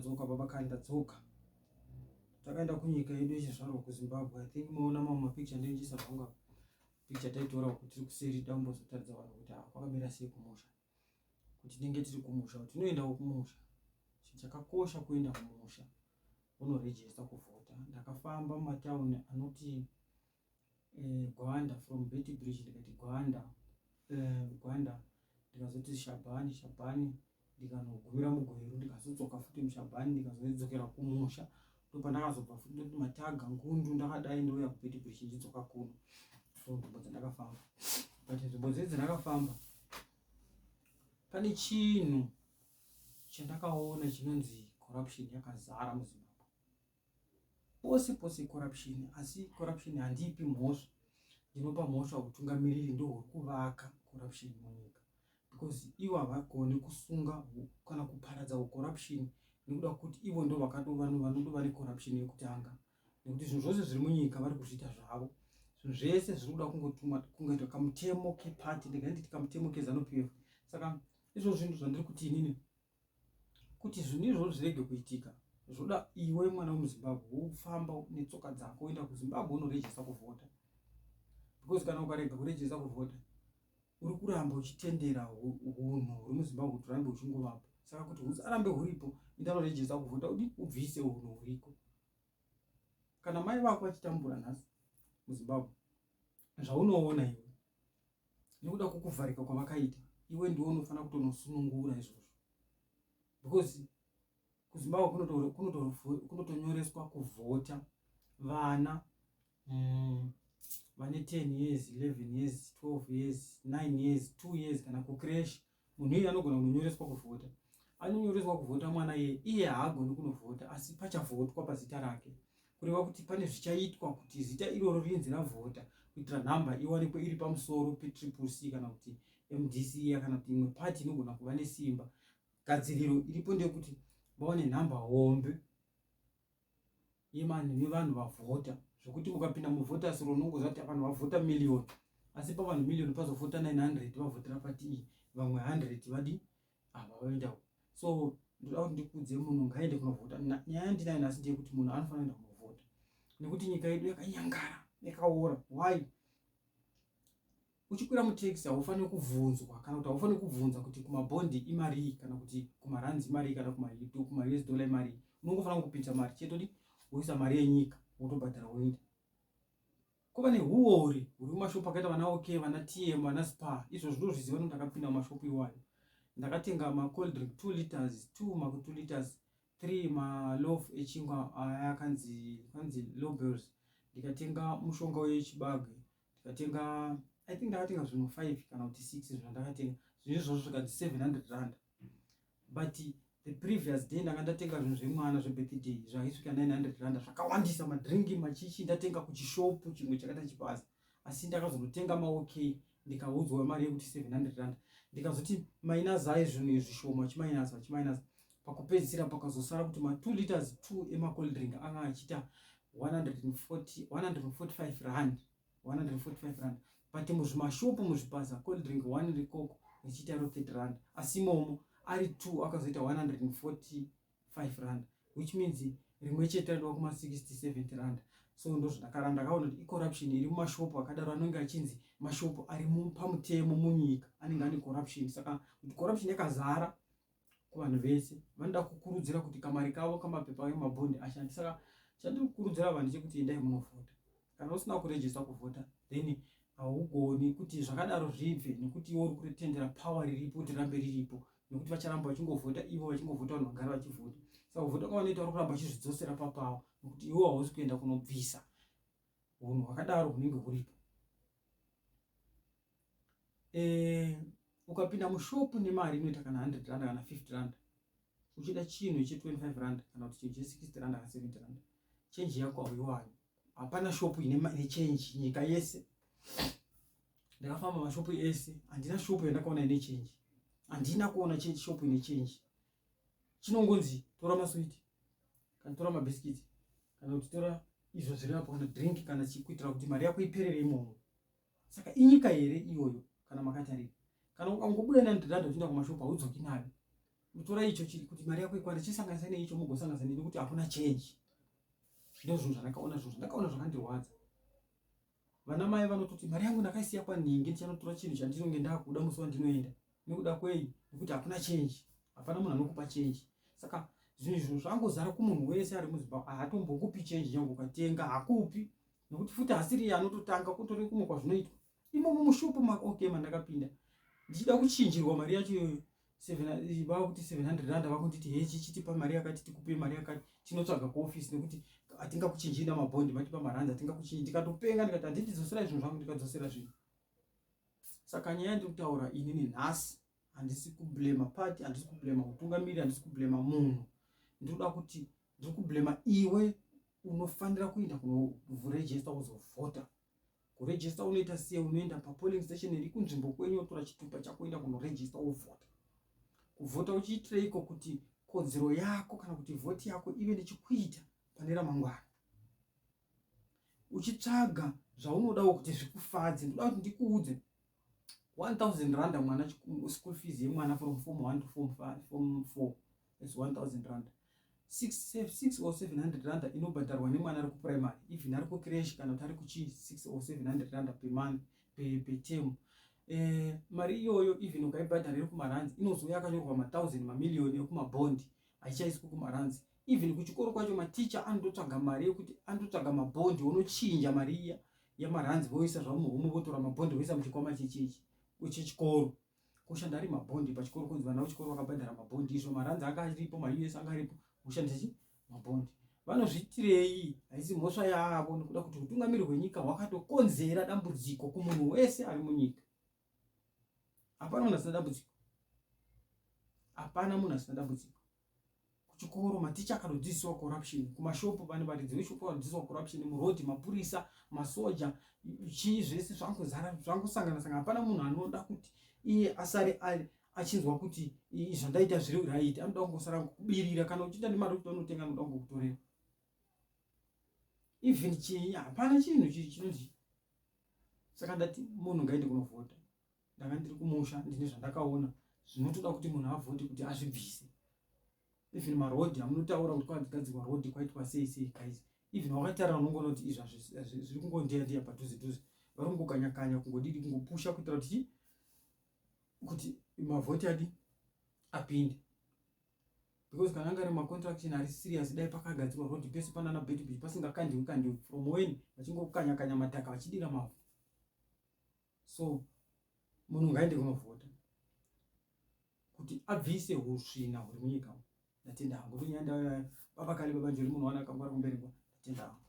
Ndadzoka baba kani, ndadzoka. Takaenda kunyika yedu yechizvarwa, kuZimbabwe. I think maona mamwe mapicture ndinjisa zvangu apa. Picture taitora uku tiri kuseri, dambozotaridza vanhu kuti ah, kwakamira sei kumusha, kuti tinenge tiri kumusha, kuti tinoendawo kumusha. Chinhu chakakosha kuenda kumusha unoregister kuvhota. Ndakafamba mumatauni anoti Gwanda, from Beitbridge ndikati Gwanda, Gwanda, ndikazoti Shabani, Shabani, ndikanogumira muGweru, ndikazodzoka futi muShabani, ndikazodzokera kumusha. Ndopandakazobva futi ndoti Mataga, Ngundu, ndakadai ndouya kuBeitbridge ndichidzoka kuno. So nzvimbo dzandakafamba, but nzvimbo dzedzi dzandakafamba, pane chinhu chandakaona chinonzi corruption yakazara muZimbabwe pose pose, corruption. Asi corruption handiipi mhosva, ndinopa mhosva utungamiriri, ndohuri kuvaka corruption munyika, because ivo havagoni kusunga kana kuparadza corruption, nekuda kuti ivo ndo vanotova necorruption yekutanga, nekuti zvinhu zvose zviri munyika vari kuzviita zvavo. Zvinhu zvese zviri kuda kungotuma kungoitwa kamutemo kepati, ndega nditi kamutemo keZANU PF. Saka izvo zvinhu zvandiri kuti inini, kuti zvinhu izvozvo zvirege kuitika, zvoda iwe mwana wemuZimbabwe wofamba netsoka dzako, woenda kuZimbabwe, unoregister kuvhota, because kana ukarega kuregister kuvhota, uri kuramba uchitendera hunhu huri muZimbabwe kuti urambe uchingovapo. Saka kuti husarambe huripo, enda unoregister kuvhota, udi ubvise hunhu huriko. Kana mai vako vachitambura nhasi muZimbabwe, zvaunoona iwe nekuda kwokuvharika kwavakaita, iwe ndiwe unofanira kutonosunungura izvozvo, because kuZimbabwe kunotonyoreswa kuvhota vana vane 10 years, 11 years, 12 years, 9 years, 2 years, kana kucreche. Munhu iye anogona kunonyoreswa kuvhota, anonyoreswa kuvhota mwana iye. Iye haagoni kunovhota, asi pachavhotwa pazita rake, kureva kuti pane zvichaitwa kuti zita iroro rinzi ravhota, kuitira nhamba iwanikwe iri pamusoro peTriple C kana kuti MDC kana kuti imwe pati inogona kuva nesimba. Gadziriro iripo ndeyekuti vawane nhamba hombe yevanhu nevanhu vavhota, zvokuti mukapinda muvoters roll unongoziva kuti vanhu vavhota miliyoni, asi pavanhu miliyoni pazovhota 900 vavhotera pati iyi, vamwe 100 vadi ava vaendawo. So ndoda kuti ndikudze, munhu ngaende kunovhota. Nyaya yandinayo nhasi ndeyekuti munhu anofanira kuenda kunovhota, nekuti nyika yedu yakanyangara, yakaora. Why? Uchikwira mutaxi haufaniri kubvunzwa, kana kuti haufaniri kubvunza kuti kumabhondi imarii, kana kuti kumarands imarii, kana kumaUS dollar imarii. Unongofanira kungopinza mari chete, odi woisa mari yenyika, wotobhadhara, woenda. Kuva nehuori huri mumashopu akaita vana OK, vana TM, vana Spar. Izvo zvinozviziva nokuti ndakapinda mumashopu iwayo. Ndakatenga macold drink 2 liters, 2 ma 2 liters, 3 maloaf echingwa aya akanzi kanzi Lobels, ndikatenga mushonga wechibage, ndikatenga, I think ndakatenga zvinhu 5 kana kuti 6. Zvinhu zvandakatenga zvinhu izvozvo zvikanzi 700 rand, but the previous day ndanga ndatenga zvinhu zvemwana zvebirthday zvaisvika 900 rand, zvakawandisa, madringi, machichi, ndatenga kuchishopu chimwe chakaita chibasa. Asi ndakazonotenga maOK, ndikaudzwa mari yekuti 700 rand. Ndikazoti minusai zvinhu izvi shoma, chiminus, vachiminus, pakupedzisira pakazosara kuti ma2 liters 2 emacold drink anga achiita 140, 145 rand, 145 rand, but muzvimashopu muzvipaza cold drink 1 reCoke richiita ro 30 rand, asi imomo ari 2 akazoita 145 rand, which means rimwe chete radiwa kuma 60 70 rand. So ndozvandakara ndakaona kuti icorruption iri mumashopu akadaro, anenge achinzi mashopu ari pamutemo munyika, anenge ane corruption. Saka kuti corruption yakazara kuvanhu vese vanoda kukurudzira kuti kamari kavo kamapepa emabhondi ashande. Saka chandiri kukurudzira vanhu chekuti endai munovhota. Kana usina kuregister kuvhota, then haugoni kuti zvakadaro zvibve, nekuti iwe uri kutendera power riripo kuti rirambe riripo, nekuti vacharamba vachingovhota ivo, vachingovhota, vanhu vagara vachivhota. Saka kuvhota kwavanoita, uri kuramba vachizvidzosera papower, nekuti iwe hausi kuenda kunobvisa unhu hwakadaro hunenge huripo. Ukapinda mushopu nemari inoita kana 100 rand kana 50 rand, uchida chinhu che25 rand kana kuti chinhu che60 rand kana 70 rand, chenji yako hauiwani. Hapana shopu ine chenji nyika yese. Ndakafamba mashopu ese, handina shopu yandakaona ine chenji, handina kuona shopu ine chenji. Chinongonzi tora maswiti, kana tora mabhisikiti, kana kuti tora izvo zviri apo, kana drink, kana chikuitira kuti mari yako iperere imomo. Saka inyika here iyoyo? Kana makatarira, kana ukangobuda ne100 rand uchienda kumashopu, haudzoki nayo. Tora icho chiri kuti mari yako ikwane, chisanganisa neicho mugosanganisa neni kuti hakuna change. Ndozvinhu zvandakaona, zvinhu zvandakaona zvakandirwadza. Vana mai vanototi mari yangu ndakaisiya kwanhingi, ndichanotora chinhu chandinonge ndakuda musi wandinoenda. Nekuda kwei? Nekuti hakuna change, hapana munhu anokupa change. Saka zvinhu izvo zvangozara kumunhu wese ari muZimbabwe, haatombokupi change nyange ukatenga hakupi, nekuti futi hasiri anototanga kutori kumwe kwazvinoitwa imomo mushopu okay mandakapinda ndichida kuchinjirwa mari yacho iyoyo vakuti 700 rand, vakunditi hechi chitipa mari yakati, tikupe mari yakati, tinotsvaga kuofisi nekuti hatingakuchinjiri namabhondi, matipa maranzi hatingakuchinji. Ndikatopenga ndikati handiti dzoserai zvinhu zvangu, ndikadzosera zvinhu. Saka nyaya yandiri kutaura inini nhasi, handisi kublema party, handisi kublema utungamiri, handisi kublema munhu. Ndinoda kuti ndiri kublema iwe unofanira kuenda kunoregister uzovhota. Kuregister unoita sei? Unoenda papolling station iri kunzvimbo kwenyu, wotora chitupa chako, uenda kunoregister, wovhota. Kuvhota uchiitireiko? Kuti kodzero yako kana kuti vhoti yako ive nechikuita pane ramangwana, uchitsvaga zvaunodawo kuti zvikufadze. Ndoda kuti ndikuudze, 1000 rand mwana, school fees yemwana from form 1 to form 5, form 4 is 1000 rand. 6 or 700 rand inobhadharwa nemwana ari kuprimary, even ari kucreche kana kuti ari kuchii, 6 or 700 rand per month, per term. Mari iyoyo even ukaibhadhara iri kumaranzi, inozouya yakanyorwa mathousand, mamiliyoni ekumabhondi, haichaiswi kumaranzi. Even kuchikoro kwacho maticha anototsvaga mari yekuti anototsvaga mabhondi, onochinja mari iya yamaranzi voisa zvavo muhomwe, votora mabhondi voisa muchikwama chechechi chechikoro, kushanda ari mabhondi pachikoro, kunzi vana vechikoro vakabhadhara mabhondi. Izvo maranzi anga aripo, maUS anga aripo, kushandisa chi mabhondi. Vanozviitirei? Haisi mhosva yavo, nekuda kuti utungamiri hwenyika hwakatokonzera dambudziko kumunhu wese ari munyika. Hapana munhu asina dambudziko, hapana munhu asina dambudziko. Kuchikoro maticha akatodzidziswa corruption, kumashopu vane varidzi veshopu vanodzidziswa corruption, murodhi mapurisa, masoja, chii, zvese zvangozara, zvangosangana sangana. Hapana munhu anoda kuti iye asare achinzwa kuti zvandaita zviri right. Anoda kungosara kubirira. Kana uchiita nemari kuti unotenga, anoda kungokutorera even chii. Hapana chinhu chinonzi. Saka ndati munhu ngaende kunovhota. Ndanga ndiri kumusha, ndine zvandakaona zvinotoda kuti munhu avhote kuti azvibvise. Even marodhi amunotaura kuti kwagadzirwa rodhi, kwaitwa sei sei, guys, even wakatarira unongoona kuti izvi zviri kungondeya ndeya padhuze dhuze, vari kungokanya-kanya, kungodidi, kungopusha kuitira kuti mavhoti adi apinde, because kana anga ari macontraction ari serious, dai pakagadzirwa rodhi pese panana Beitbridge pasingakandiwi kandiwi from when vachingokanya-kanya madhaka vachidira mavhu. So munhu ngaende kunovhota kuti abvise husvina huri munyika. Ndatenda hangu. Ndonyaya ndauya. Baba kale, baba Njori, munhu wana akangwara kumberi kwa. Ndatenda hangu.